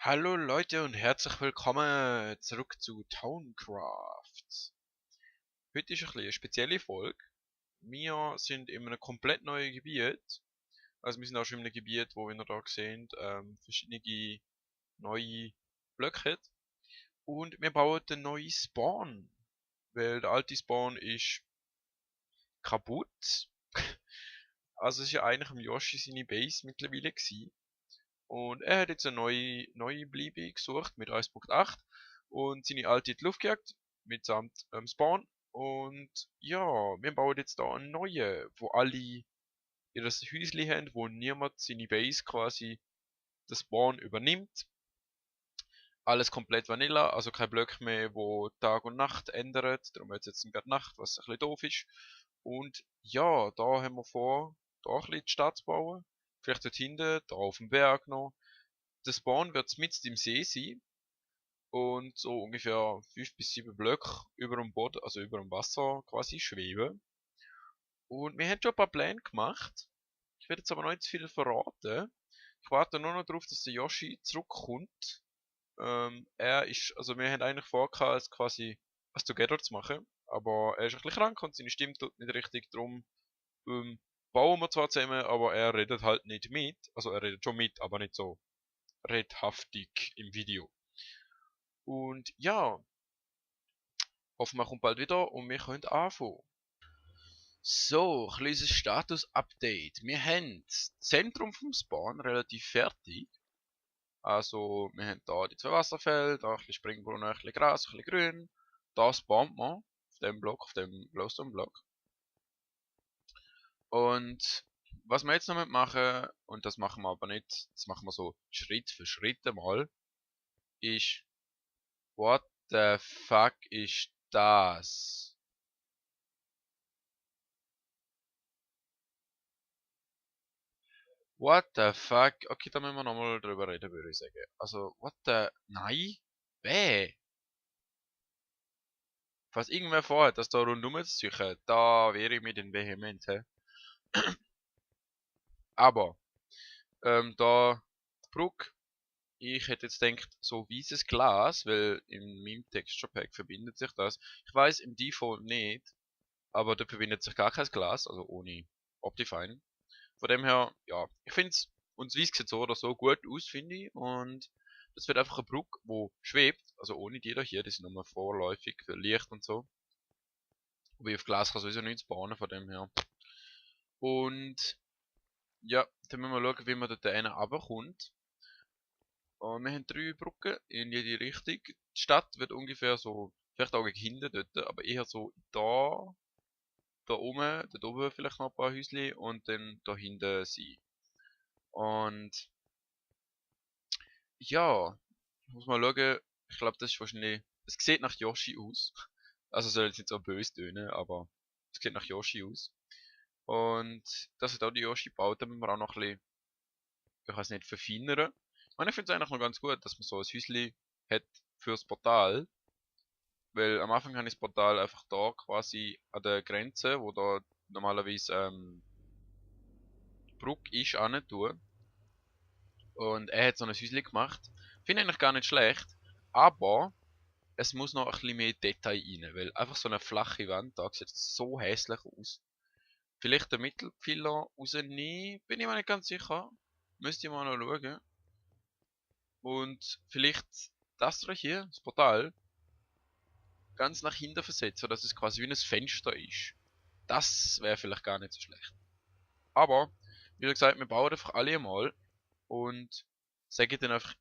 Hallo Leute und herzlich willkommen zurück zu Towncraft. Heute ist ein bisschen eine spezielle Folge. Wir sind in einem komplett neuen Gebiet. Also wir sind auch schon in einem Gebiet, wo wir da sehen, verschiedene neue Blöcke hat. Und wir bauen den neuen Spawn. Weil der alte Spawn ist kaputt. Also es ist ja eigentlich im Yoshi seine Base mittlerweile gewesen. Und er hat jetzt eine neue Bleibe gesucht mit 1.8 und seine alte in die Luft gejagt mitsamt Spawn. Und ja, wir bauen jetzt da einen neuen, wo alle ihr Häuschen haben, wo niemand seine Base quasi das Spawn übernimmt. Alles komplett Vanilla, also kein Block mehr, wo Tag und Nacht ändert. Darum wird es jetzt gerade Nacht, was ein bisschen doof ist. Und ja, da haben wir vor, da ein bisschen die Stadt zu bauen. Vielleicht dort hinten, da auf dem Berg noch. Der Spawn wird mitten im See sein und so ungefähr 5 bis 7 Blöcke über dem Boden, also über dem Wasser quasi schweben. Und wir haben schon ein paar Pläne gemacht. Ich werde jetzt aber noch nicht zu viel verraten. Ich warte nur noch darauf, dass der Yoshi zurückkommt. Also wir haben eigentlich vor, es quasi was together zu machen. Aber er ist ein bisschen krank und seine Stimme tut nicht richtig. Drum ähm, bauen wir zwar zusammen, aber er redet halt nicht mit. Also er redet schon mit, aber nicht so redhaftig im Video. Und ja, hoffen wir kommt bald wieder und wir können anfangen. So, kleines Status-Update. Wir haben das Zentrum vom Spawn relativ fertig. Also, wir haben da die zwei Wasserfälle, da ein bisschen Springbrunnen, ein bisschen Gras, ein bisschen Grün. Da spawnt man auf dem Block, auf dem Glowstone-Block. Und was wir jetzt noch machen, und das machen wir aber nicht, das machen wir so Schritt für Schritt mal, ist, what the fuck ist das? What the fuck? Okay, da müssen wir nochmal drüber reden, würde ich sagen. Also, what the... Nein? Weh! Falls irgendwer vorhat, das da rundum zu suchen, da wäre ich mit den vehement, hä? Aber, da... Die Brücke, ich hätte jetzt gedacht, so weißes Glas, weil in meinem Texture Pack verbindet sich das. Ich weiß im Default nicht, aber da verbindet sich gar kein Glas, also ohne Optifine. Von dem her, ja, ich finde es, und Weiss sieht so oder so gut aus, finde ich. Und das wird einfach eine Brücke, wo schwebt, also ohne die da hier, die sind nur vorläufig für Licht und so. Aber auf Glas kann sowieso nichts bauen, von dem her. Und ja, dann müssen wir schauen, wie man dort einen runterkommt. Und wir haben 3 Brücken in jede Richtung. Die Stadt wird ungefähr so, vielleicht auch gegen hinten dort, aber eher so da oben, dort oben vielleicht noch ein paar Häuschen und dann da hinten sein. Und ja, ich muss mal schauen. Ich glaube, das ist wahrscheinlich. Es sieht nach Yoshi aus. Also soll jetzt nicht so böse tönen, aber es sieht nach Yoshi aus. Und dass er da die Yoshi baut, da müssen wir auch noch ein bisschen, ich weiß nicht, verfeinern. Ich meine, ich finde es eigentlich noch ganz gut, dass man so ein Häuschen hat fürs Portal. Weil am Anfang habe ich das Portal einfach da quasi an der Grenze, wo da normalerweise Brücke ist, an tun. Und er hat so ein Häuschen gemacht. Finde ich eigentlich gar nicht schlecht. Aber es muss noch ein bisschen mehr Detail rein, weil einfach so eine flache Wand da sieht so hässlich aus. Vielleicht der Mittelpfeiler rausnehmen, bin ich mir nicht ganz sicher. Müsste ich mal noch schauen. Und vielleicht das da hier, das Portal, ganz nach hinten versetzt, sodass es quasi wie ein Fenster ist. Das wäre vielleicht gar nicht so schlecht. Aber, wie gesagt, wir bauen einfach alle mal und sagen dann einfach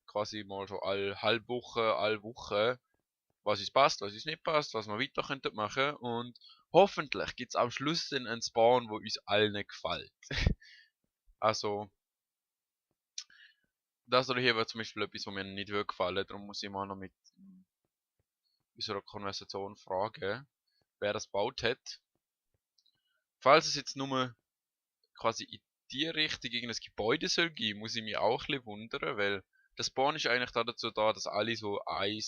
quasi mal so alle Woche, was uns passt, was uns nicht passt, was wir weiter könnten machen und hoffentlich gibt es am Schluss dann einen Spawn, wo uns allen gefällt. Also, das oder hier wäre zum Beispiel etwas, was mir nicht würde gefallen, darum muss ich mal noch mit unserer Konversation fragen, wer das gebaut hat. Falls es jetzt nur quasi in die Richtung irgendein Gebäude soll gehen, muss ich mich auch ein bisschen wundern, weil der Spawn ist eigentlich dazu da, dass alle so ein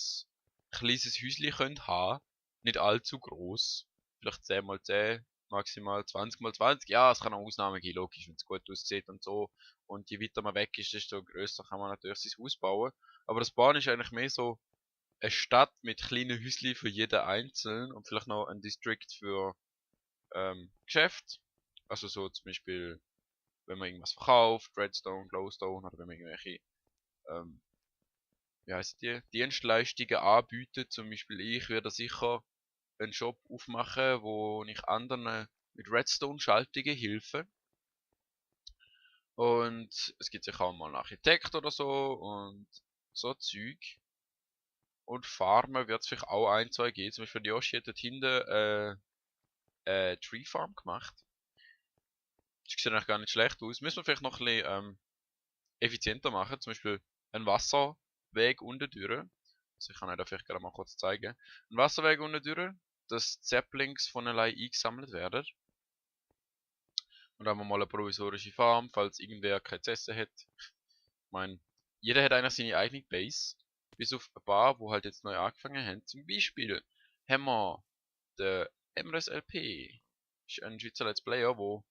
kleines Häuschen können haben, nicht allzu groß, vielleicht 10 mal 10 maximal 20 x 20. Ja, es kann auch Ausnahmen geben, logisch, wenn es gut aussieht und so. Und je weiter man weg ist, desto größer kann man natürlich sein Haus bauen. Aber das Bauen ist eigentlich mehr so eine Stadt mit kleinen Häuschen für jeden einzeln und vielleicht noch ein District für Geschäft. Also so zum Beispiel, wenn man irgendwas verkauft, Redstone, Glowstone oder wenn man irgendwelche, ähm, wie heißt die, Dienstleistungen anbietet. Zum Beispiel ich würde sicher einen Shop aufmachen, wo ich anderen mit Redstone-Schaltungen helfe. Und es gibt sicher auch mal einen Architekt oder so und so Zeug. Und Farmen wird es vielleicht auch ein, zwei geben. Zum Beispiel Yoshi hat dort hinten Tree Farm gemacht. Das sieht eigentlich gar nicht schlecht aus. Müssen wir vielleicht noch ein bisschen effizienter machen. Zum Beispiel einen Wasserweg unten durch. Also ich kann euch da vielleicht gerade mal kurz zeigen. Ein Wasserweg unten durch, dass Saplings von allein eingesammelt werden. Und dann haben wir mal eine provisorische Farm, falls irgendwer kein Essen hat. Ich meine, jeder hat eigentlich seine eigene Base. Bis auf ein paar, wo halt jetzt neu angefangen haben. Zum Beispiel haben wir den Emres LP. Das ist ein Schweizer Let's Player, der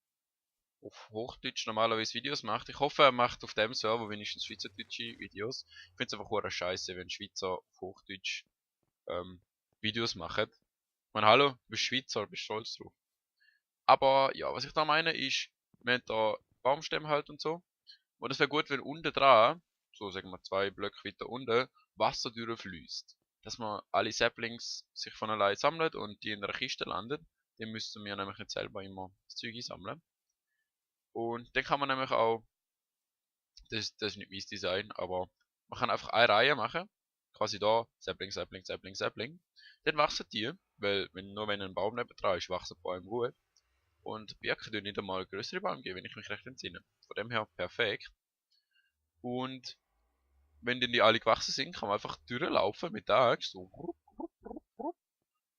auf Hochdeutsch normalerweise Videos macht. Ich hoffe, er macht auf dem Server wenigstens schweizerdeutsche Videos. Ich finde es einfach hure scheiße, wenn Schweizer auf Hochdeutsch Videos machen. Ich meine, hallo, du bist Schweizer, bist stolz drauf. Aber ja, was ich da meine ist, wir haben da Baumstämme halt und so. Und es wäre gut, wenn unten dran, so sagen wir 2 Blöcke weiter unten, Wasser durchfließt. Dass man alle Saplings sich von allein sammelt und die in einer Kiste landen. Dann müssten wir nämlich nicht selber immer das Zeug sammeln. Und dann kann man nämlich auch, das ist nicht mein Design, aber man kann einfach eine Reihe machen. Quasi da, Sapling, Sapling, Sapling, Sapling. Dann wachsen die, weil nur wenn ein Baum neben dran ist, wachsen Bäume gut. Und Birken tun nicht einmal größere Bäume geben, wenn ich mich recht entsinne. Von dem her perfekt. Und wenn dann die alle gewachsen sind, kann man einfach durchlaufen mit der Axt. So.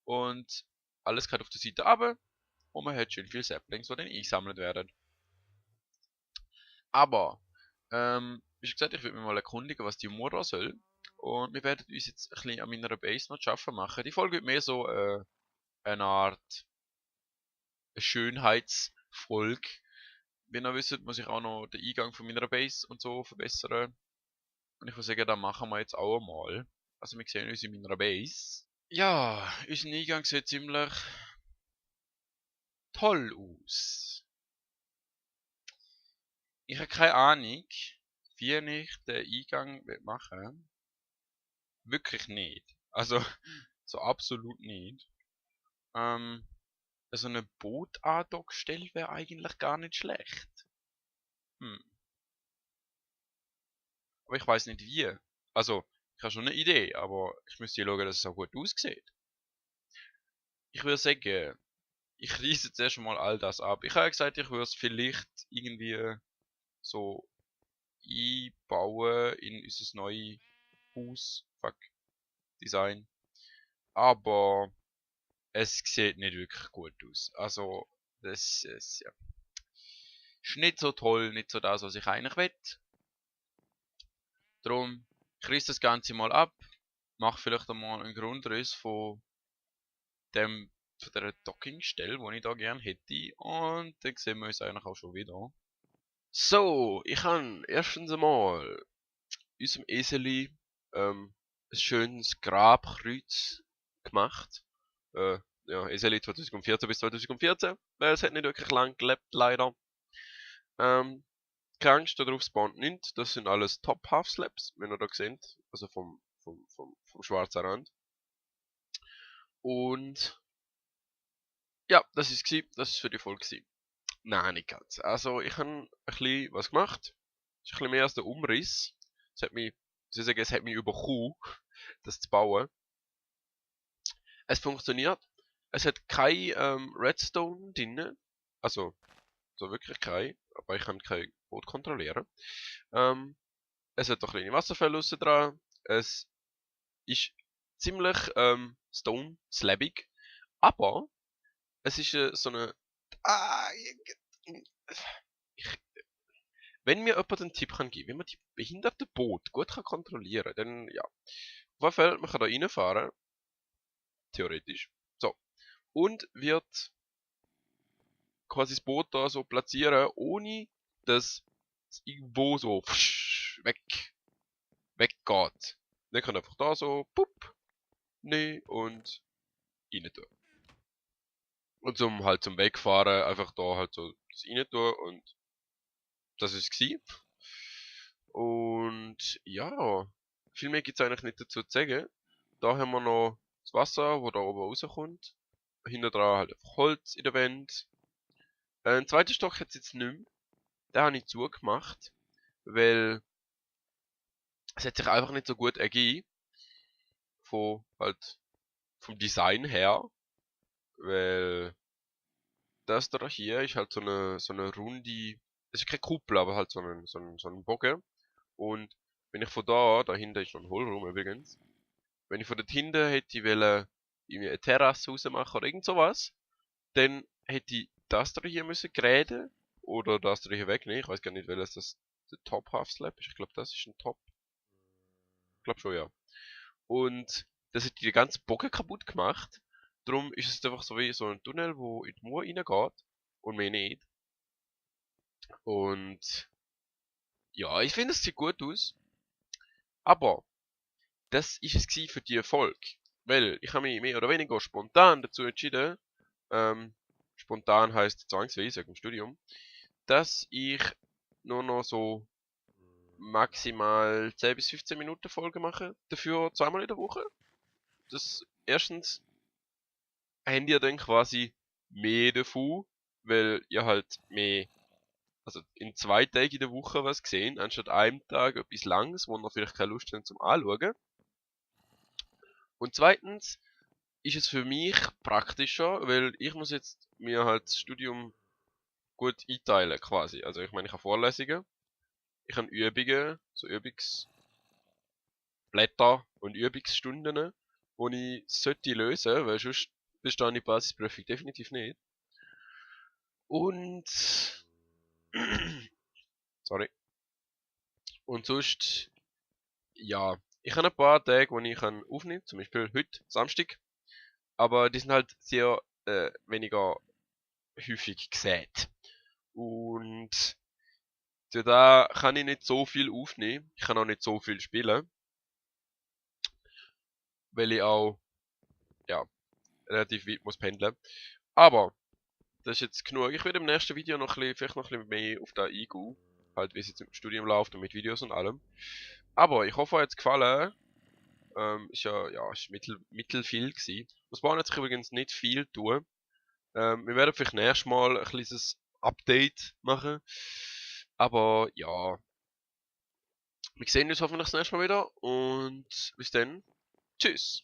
Und alles geht auf der Seite runter. Und man hat schön viele Saplings, die dann eingesammelt werden. Aber, wie schon gesagt, ich würde mich mal erkundigen, was die Mura soll. Und wir werden uns jetzt ein bisschen an meiner Base noch zu schaffen machen. Die Folge wird mehr so eine Art Schönheitsfolge. Wie ihr wisst, muss ich auch noch den Eingang von meiner Base und so verbessern. Und ich würde sagen, das machen wir jetzt auch einmal. Also wir sehen uns in meiner Base. Ja, unser Eingang sieht ziemlich toll aus. Ich habe keine Ahnung, wie ich den Eingang machen will. Wirklich nicht. Also, so absolut nicht. So eine Boot-Andock-Stelle wäre eigentlich gar nicht schlecht. Hm. Aber ich weiß nicht wie. Also, ich habe schon eine Idee, aber ich müsste schauen, dass es auch gut aussieht. Ich würde sagen, ich reiße jetzt erstmal all das ab. Ich habe gesagt, ich würde es vielleicht irgendwie so einbauen in unser neues Haus. Fuck, Design. Aber es sieht nicht wirklich gut aus. Also, das ist, ja, ist nicht so toll, nicht so das, was ich eigentlich will. Darum, ich reiße das Ganze mal ab, mache vielleicht einmal einen Grundriss von der Dockingstelle, die ich da gerne hätte. Und dann sehen wir uns eigentlich auch schon wieder. So, ich habe erstens einmal unserem Eseli ein schönes Grabkreuz gemacht. Ja, Eseli 2014 bis 2014. Es hat nicht wirklich lang gelebt, leider. Keine Angst, darauf spawnt nicht. Das sind alles Top Half Slabs, wenn ihr da seht. Also vom schwarzen Rand. Und ja, das ist gsi, das ist für die Folge gsi. Nein, nicht ganz. Also ich habe ein bisschen was gemacht. Das ist ein bisschen mehr als der Umriss. Es hat mich, es hat mich überkommen, das zu bauen. Es funktioniert. Es hat kein Redstone drin. Also, so wirklich kein. Aber ich kann kein Boot kontrollieren. Es hat auch kleine Wasserfälle aussen dran. Es ist ziemlich stone-slabig. Aber es ist so eine. Ah, ich, wenn mir jemand einen Tipp kann geben, wie man die behinderte Boot gut kann kontrollieren, dann ja. Auf jeden Fall, man kann da reinfahren. Theoretisch. So. Und wird quasi das Boot da so platzieren, ohne dass es irgendwo so weggeht. Dann kann einfach da so, pup, ne, und rein tun. Und zum Wegfahren einfach da halt so das rein tun und das ist es. Und ja, viel mehr gibt es eigentlich nicht dazu zu sagen. Da haben wir noch das Wasser, wo da oben rauskommt. Hinter dran halt einfach Holz in der Wand. Einen zweiten Stock hat es jetzt nicht mehr. Den habe ich zugemacht, weil es hat sich einfach nicht so gut ergeben. Vom Design her. Weil das da hier ist halt so eine runde, es ist keine Kuppel, aber halt so ein Bogen. Und wenn ich von dahinter ist noch ein Hohlraum übrigens, wenn ich von dort hinten hätte wollen, irgendwie eine Terrasse rausmachen oder irgend sowas, dann hätte ich das da hier müssen gräden oder das da hier wegnehmen. Ich weiß gar nicht, welches das der Top Half Slab ist. Ich glaube, das ist ein Top. Ich glaube schon, ja. Und das hat die ganze Bogen kaputt gemacht. Darum ist es einfach so wie so ein Tunnel, wo in die Mauer reingeht und mehr nicht. Und ja, ich finde, es sieht gut aus. Aber das ist es gewesen für die Erfolg. Weil ich habe mich mehr oder weniger spontan dazu entschieden, spontan heißt zwangsweise wegen dem Studium, dass ich nur noch so maximal 10 bis 15 Minuten Folge mache. Dafür zweimal in der Woche. Das erstens habt ihr dann quasi mehr davon, weil ihr halt mehr, also in 2 Tagen in der Woche was gesehen, anstatt einem Tag etwas Langes, wo ihr vielleicht keine Lust habt zum Anschauen. Und zweitens ist es für mich praktischer, weil ich muss jetzt mir halt das Studium gut einteilen quasi. Also ich meine, ich habe Vorlesungen, ich habe Übungen, so Übungsblätter und Übungsstunden, wo ich sollte lösen, weil sonst bestehe ich die Basisprüfung definitiv nicht. Und sorry. Und sonst, ja, ich habe ein paar Tage, wo ich aufnehmen kann, zum Beispiel heute, Samstag, aber die sind halt sehr weniger häufig gesät. Und da kann ich nicht so viel aufnehmen. Ich kann auch nicht so viel spielen. Weil ich auch, ja, relativ weit muss pendeln. Aber, das ist jetzt genug. Ich werde im nächsten Video vielleicht noch ein bisschen mehr auf da eingehen. Halt, wie es jetzt im Studium läuft und mit Videos und allem. Aber ich hoffe, euch hat es gefallen. Ist mittel viel gewesen. Das Bahn hat sich übrigens nicht viel tun. Wir werden vielleicht nächstes Mal ein kleines Update machen. Aber ja, wir sehen uns hoffentlich das nächste Mal wieder und bis dann. Tschüss.